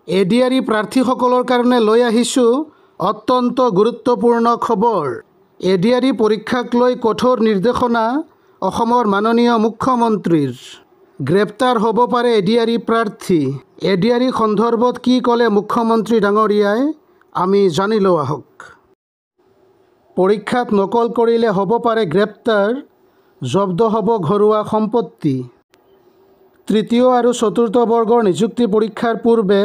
ADRE প্ৰাৰ্থীসকলৰ কাৰণে লৈ আহিছোঁ অত্যন্ত গুৰুত্বপূৰ্ণ খবৰ। এডিআৰই পৰীক্ষাক লৈ কঠোৰ নিৰ্দেশনা অসমৰ মাননীয় মুখ্যমন্ত্ৰীৰ। গ্ৰেপ্তাৰ হ'ব পাৰে এডিআৰই প্ৰাৰ্থী। এডিআৰই সন্দৰ্ভত কি ক'লে মুখ্যমন্ত্ৰী ডাঙৰীয়াই, আমি জানি লওঁ আহক। পৰীক্ষাত নকল কৰিলে হ'ব পাৰে গ্ৰেপ্তাৰ, জব্দ হ'ব ঘৰুৱা সম্পত্তি। তৃতীয় আৰু চতুৰ্থ বৰ্গৰ নিযুক্তি পৰীক্ষাৰ পূৰ্বে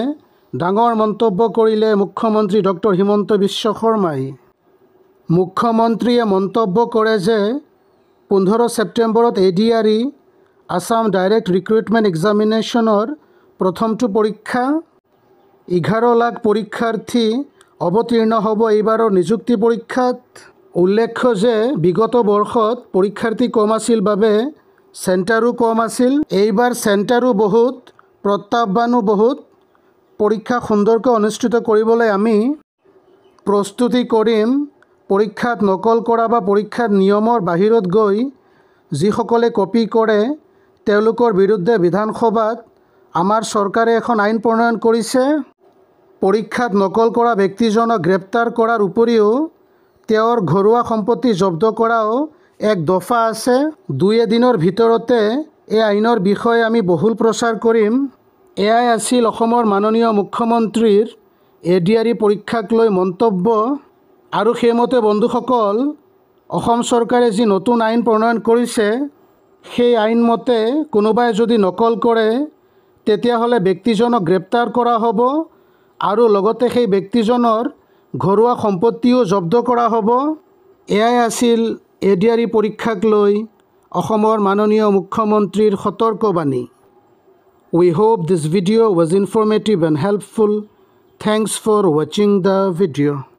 ডাঙৰ মন্তব্য কৰিলে মুখ্যমন্ত্ৰী ডক্টৰ হিমন্ত বিশ্ব শৰ্মাই। মুখ্যমন্ত্ৰীয়ে মন্তব্য কৰে যে 15 ছেপ্টেম্বৰত এডিআৰই, আছাম ডাইৰেক্ট ৰিক্ৰুইটমেণ্ট এক্সামিনেশ্যনৰ প্ৰথমটো পৰীক্ষা। 11 লাখ পৰীক্ষাৰ্থী অৱতীৰ্ণ হ'ব এইবাৰৰ নিযুক্তি পৰীক্ষাত। উল্লেখ্য যে বিগত বৰ্ষত পৰীক্ষাৰ্থী কম আছিল বাবে চেণ্টাৰো কম আছিল। এইবাৰ চেণ্টাৰো বহুত, প্ৰত্যাহ্বানো বহুত। পৰীক্ষা সুন্দৰকৈ অনুষ্ঠিত কৰিবলৈ আমি প্ৰস্তুতি কৰিম। পৰীক্ষাত নকল কৰা বা পৰীক্ষাত নিয়মৰ বাহিৰত গৈ যিসকলে কপি কৰে, তেওঁলোকৰ বিৰুদ্ধে বিধানসভাত আমাৰ চৰকাৰে এখন আইন প্ৰণয়ন কৰিছে। পৰীক্ষাত নকল কৰা ব্যক্তিজনক গ্ৰেপ্তাৰ কৰাৰ উপৰিও তেওঁৰ ঘৰুৱা সম্পত্তি জব্দ কৰাও এক দফা আছে। দুই এদিনৰ ভিতৰতে এই আইনৰ বিষয়ে আমি বহুল প্ৰচাৰ কৰিম। এয়াই আছিল অসমৰ মাননীয় মুখ্যমন্ত্ৰীৰ এডিআৰই পৰীক্ষাক লৈ মন্তব্য। আৰু সেইমতে বন্ধুসকল, অসম চৰকাৰে যি নতুন আইন প্ৰণয়ন কৰিছে, সেই আইনমতে কোনোবাই যদি নকল কৰে, তেতিয়াহ'লে ব্যক্তিজনক গ্ৰেপ্তাৰ কৰা হ'ব আৰু লগতে সেই ব্যক্তিজনৰ ঘৰুৱা সম্পত্তিও জব্দ কৰা হ'ব। এয়াই আছিল এডিআৰই পৰীক্ষাক লৈ অসমৰ মাননীয় মুখ্যমন্ত্ৰীৰ সতৰ্কবাণী। We hope this video was informative and helpful. Thanks for watching the video.